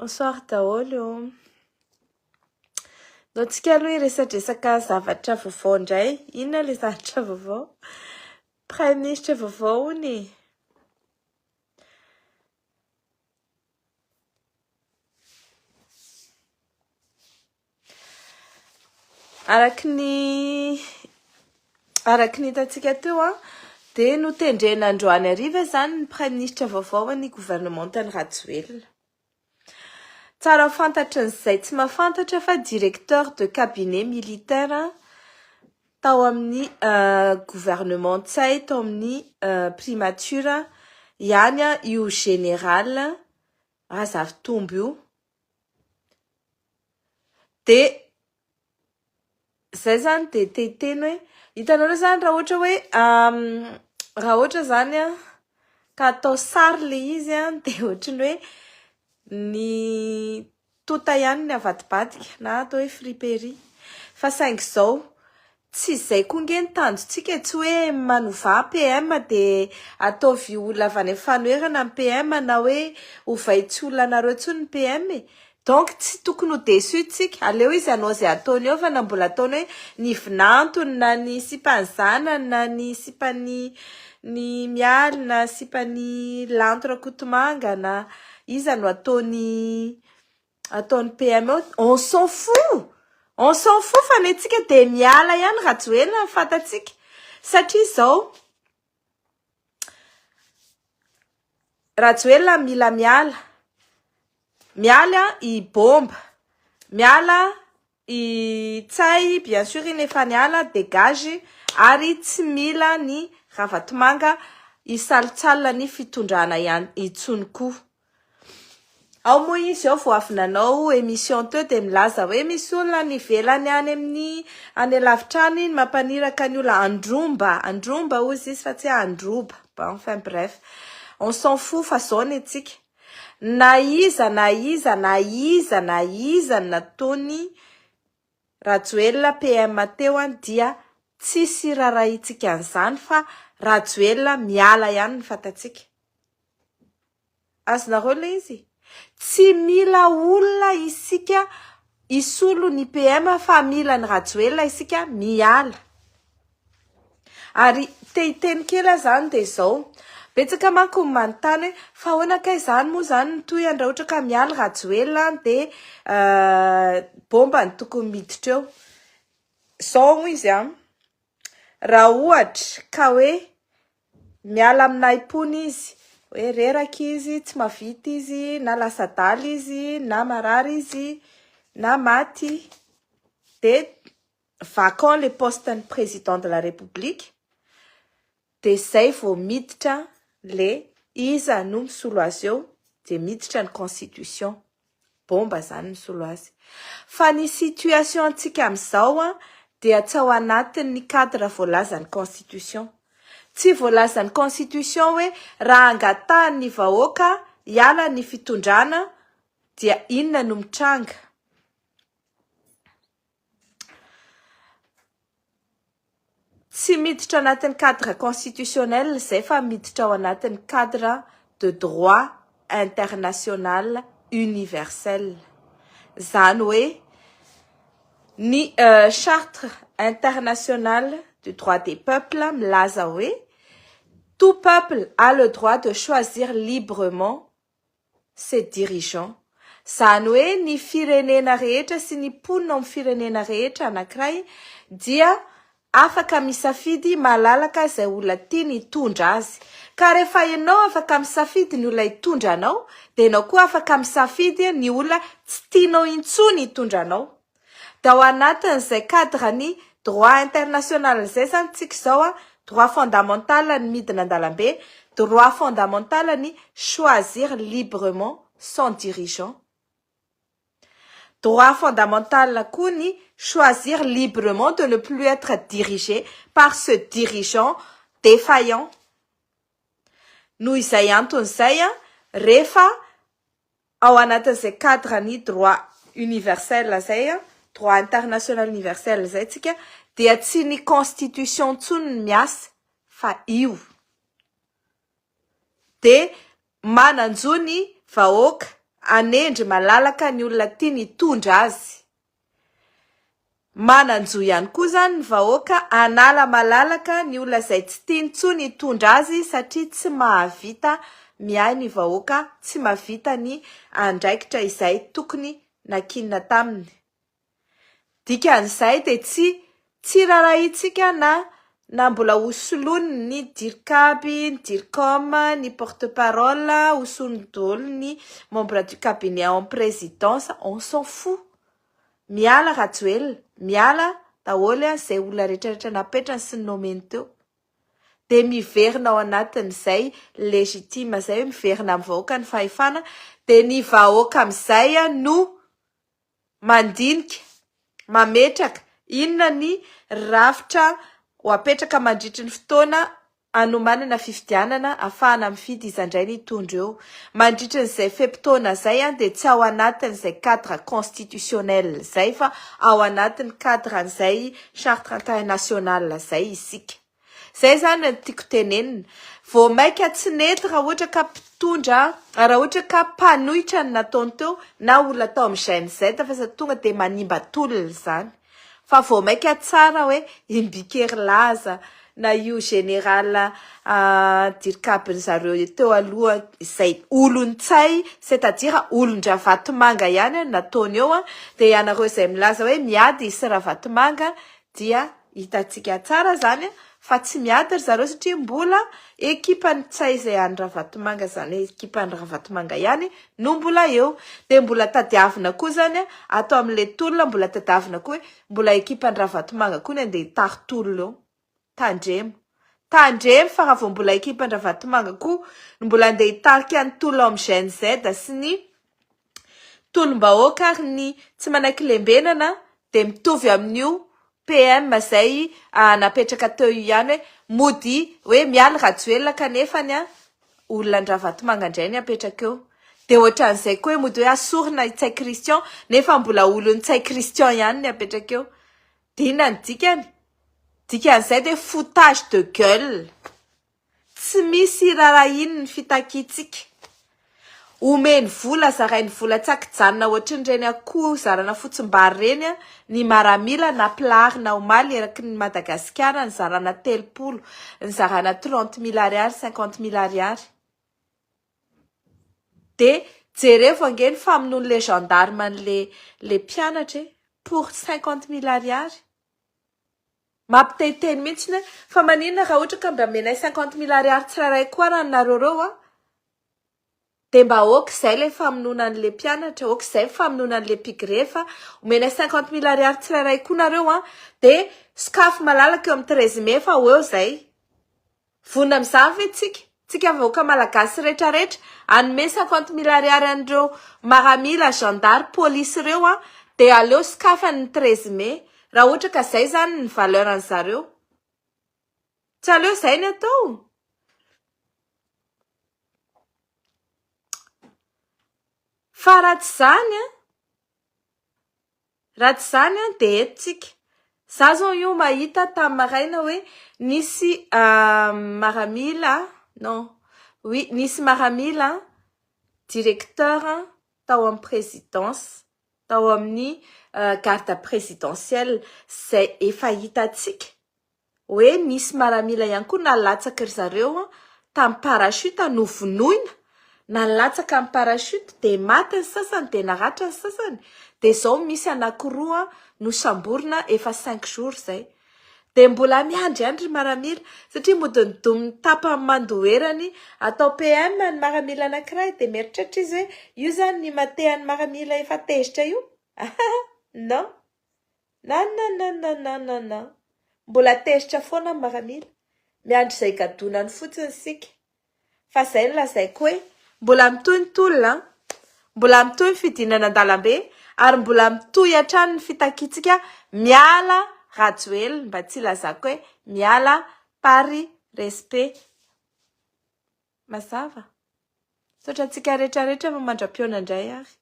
Bonsoir daholo ô. Ndao tsika aloha hiresadresaka zavatra vaovao indray. Inona ilay zavatra vaovao? Praiminisitra vaovao hono e. Araka ny araka ny hitantsika teo an, dia notendrena androany hariva izany ny praiminisitra vaovao an'ny governemantan'i Rajoelina. Tsara ho fantatry ny izay tsy mahafantatra fa directeur de cabinet militaire tao amin'ny gouvernement Ntsay tao amin'ny primature ihany io général Razafitombo io. Dia izay izany dia te hiteny hoe, hitanareo izany raha ohatra hoe raha ohatra izany an, ka atao sary ilay izy an, dia ohatran'ny hoe ny tota ihany ny avadibadika na atao hoe friperie. Fa saingy izao, tsy izay koa ange ny tanjontsika e, tsy hoe manovà PM dia ataovy olona avy any amin'ny fanoherana ny PM na hoe ovay tsy olona anareo intsony ny PM e. Donc tsy tokony ho déçu tsika, aleo izy hanao izay ataony eo fa na mbola ataony hoe ny vinantony na ny sipan'ny zanany na ny sipan'ny ny Mialy na sipan'ny Lanto Rakotomanga na iza no ataony ataony PM eo, on s'en fout! On s'en fout fa ny antsika dia miala ihany Rajoelina ny fantatsika satria izao Rajoelina mila miala. Miala i Bomba. Miala i Tsay, bien sûr iny efa niala, dégage, ary tsy mila ny Ravatomanga hisalotsalona ny fitondrana ihany intsony koa. Ao moa izy ao vao avy nanao émission teo dia milaza hoe misy olona any ivelany any amin'ny any alavitra any ny mampaniraka ny olona handromba, handromba hozy izy fa tsy hoe handroba, bon enfin bref, on s'en fout fa zao ny antsika, na iza na iza na iza na iza ny nataony Rajoelina PM teo an dia tsisy rarahintsika an'izany fa Rajoelina miala ihany ny fantatsika. Azonareo ilay izy? Tsy mila olona isika hisolo ny PM fa mila an'i Rajoelina isika miala. Ary te hiteny kely aho izany dia izao, betsaka manko ny manontany hoe fa ahoana kay izany moa izany ny tohiny raha ohatra ka miala Rajoelina dia bomba no tokony miditra eo. Izao hoy izy an, raha ohatra ka hoe Miala amin'ny nahim-pony izy, hoe reraka izy, tsy mahavita izy, na lasa adala izy, na marary izy, na maty, dia vacant le poste-n'ny président de la république, dia zay vao miditra le iza no misolo azy eo, dia miditra ny constitution. Bomba zany misolo azy. Fa ny situation antsika amin'izao an, dia tsy ao anatin'ny cadre voalazan'ny constitution. Tsy voalazan'ny constitution hoe raha angatahan'ny vahoaka hiala ny fitondrana dia inona no mitranga. Tsy miditra anatin'ny cadre constitutionnel izay fa miditra ao anatin'ny cadre de droit international universel. Izany hoe ny charte internationale du droit des peuples milaza hoe tout peuple a le droit de choisir librement ses dirigeants. Izany hoe ny firenena rehetra sy ny mponina ao amin'ny firenena rehetra anankiray dia afaka misafidy malalaka izay olona tiany hitondra azy. Ka rehefa ianao afaka misafidy ny olona hitondra anao dia ianao koa afaka misafidy ny olona tsy tianao intsony hitondra anao. Dia ao anatin'izay cadre ny droit international izay izany tsika izao an, droit fondamental ny midina an-dalambe, droit fondamental ny choisir librement son dirigeant. Droit fondamental koa ny choisir librement de ne plus être dirigé par ce dirigeant défaillant. Noho izay antony izay an, rehefa ao anatin'izay cadre ny droit universel izay, droit international universel izay tsika dia tsy ny constitution intsony ny miasa fa io dia manan-jo ny vahoaka. hanendry malalaka ny olona tiany hitondra azy. Manan-jo ihany koa izany ny vahoaka hanala malalaka ny olona izay tsy tiany intsony hitondra azy satria tsy mahavita miahy ny vahoaka, tsy mahavita ny andraikitra izay tokony nankinina taminy. Dikan'izay dia tsy tsy rarahintsika na na mbola ho soloiny ny dircab, ny dircom, ny porte parole, ho soloiny daholo ny membre du cabinet ao amin'ny présidence, on s'en fout. Miala Rajoelina, miala daholo izay olona rehetra rehetra napetrany sy nomeny teo. Dia miverina ao anatin'izay légitime izay hoe miverina amin'ny vahoaka ny fahefana, dia ny vahoaka amin'izay no mandinika, mametraka inona ny rafitra ho apetraka mandritry ny fotoana hanomanana fifidianana ahafahana mifidy iza indray ny hitondra eo. Mandritry an'izay fe-potoana izay dia tsy ao anatin'izay cadre constitutionnel izay fa ao anatin'ny cadre an'izay charte internationale izay isika. Izay izany no tiako tenenina. Vao maika tsy nety raha ohatra ka mpitondra, raha ohatra ka mpanohitra no nataony teo na olona tao amin'ny Gen Z fa sady tonga dia manimba tolona izany. Fa vao maika tsara hoe Imbikerilaza na io général dircab-ny zareo teo aloha izay olon-tsay c'est à dire olon-dRavatomanga ihany no nataony eo dia ianareo izay milaza hoe miady izy sy Ravatomanga dia hitantsika tsara izany fa tsy miady ry zareo satria mbola ekipan'ny Ntsay izay an'i Ravatomanga izany hoe ekipan'i Ravatomanga ihany no mbola eo. Dia mbola tadiavina koa izany ato amin'ilay tolona mbola tadiavina koa hoe mbola ekipan'i Ravatomanga koa ny andeha hitari-tolona eo. Tandremo. Tandremo fa raha vao mbola ekipan-dRavatomanga koa no mbola andeha hitarika ny tolona ao amin'ny Gen Z sy ny tolom-bahoaka ary ny tsy manaiky lembenana dia mitovy amin'io PM izay napetraka teo io ihany hoe mody hoe mialy Rajoelina kanefany olona an-dRavatomanga indray ny apetraka eo. Dia ohatran'izay koa hoe mody hoe asorina i Ntsay Christian nefa mbola olon'i Ntsay Christian ihany ny apetraka eo. Dia inona ny dikany? Dikan'izay dia foutage de gueule. Tsy misy irarahiany ny fitakiantsika. Omeny vola, zarainy vola tsy ankijanona ohatrin'ireny akoho zarana fotsimbary ireny ny maramila nampilaharina omaly eraky ny Madagasikara nizarana 30, nizarana 30 mille ariary, 50 mille ariary. Dia jerevo ange ny famonoan'ilay gendarme an'ilay ilay mpianatra e, pour 50 mille ariary. Mampiteniteny mihitsy hoe fa maninona raha ohatra ka mba amenay 50 mille ariary tsirairay koa raha nareo reo a? Dia mba ok izay ilay famonoana an'ilay mpianatra, ok izay famonoana an'ilay mpigrevy fa omenay 50 mille ariary tsirairay koa nareo a, dia sokafy malalaka eo amin'ny 13 mai fa ho eo izay. Vonona amin'izany ve tsika? Tsika vahoaka malagasy rehetrarehetra hanome 50 mille ariary an'ireo maramila, gendarme, polisy ireo a, dia aleo sokafany ny 13 mai raha ohatra ka izay izany ny valeur an'zareo. Tsy aleo izay ny atao? Fa raha tsy izany a, raha tsy izany a, dia eto tsika. Za zao io mahita tamin'ny maraina hoe nisy maramila, non, oui, nisy maramila directeur tao amin'ny présidence, tao amin'ny garde présidentielle izay efa hitantsika hoe nisy maramila ihany koa nalatsaky ry zareo tamin'ny parachute novonoina, nalatsaka amin'ny parachute dia maty ny sasany dia naratra ny sasany, dia izao misy anankiroa nosamborina efa 5 jours izay. Dia mbola miandry ihany ry maramila satria mody nidomin'ny tapany mandoherany atao PM ny maramila anankiray dia mieritreritra izy hoe io izany ny matehan'ny maramila efa tezitra io. Non. Non, non, non, non, non, non, non. Mbola tezitra foana ny maramila. Miandry izay gadonany fotsiny isika. Fa izay no lazaiko hoe mbola mitohy ny tolona, mbola mitohy ny fidinana an-dalambe ary mbola mitohy hatrany ny fitakiantsika miala Rajoelina mba tsy ilazako hoe miala par respect. Mazava. Misaotra antsika rehetrarehetra fa mandra-pihaona indray ary.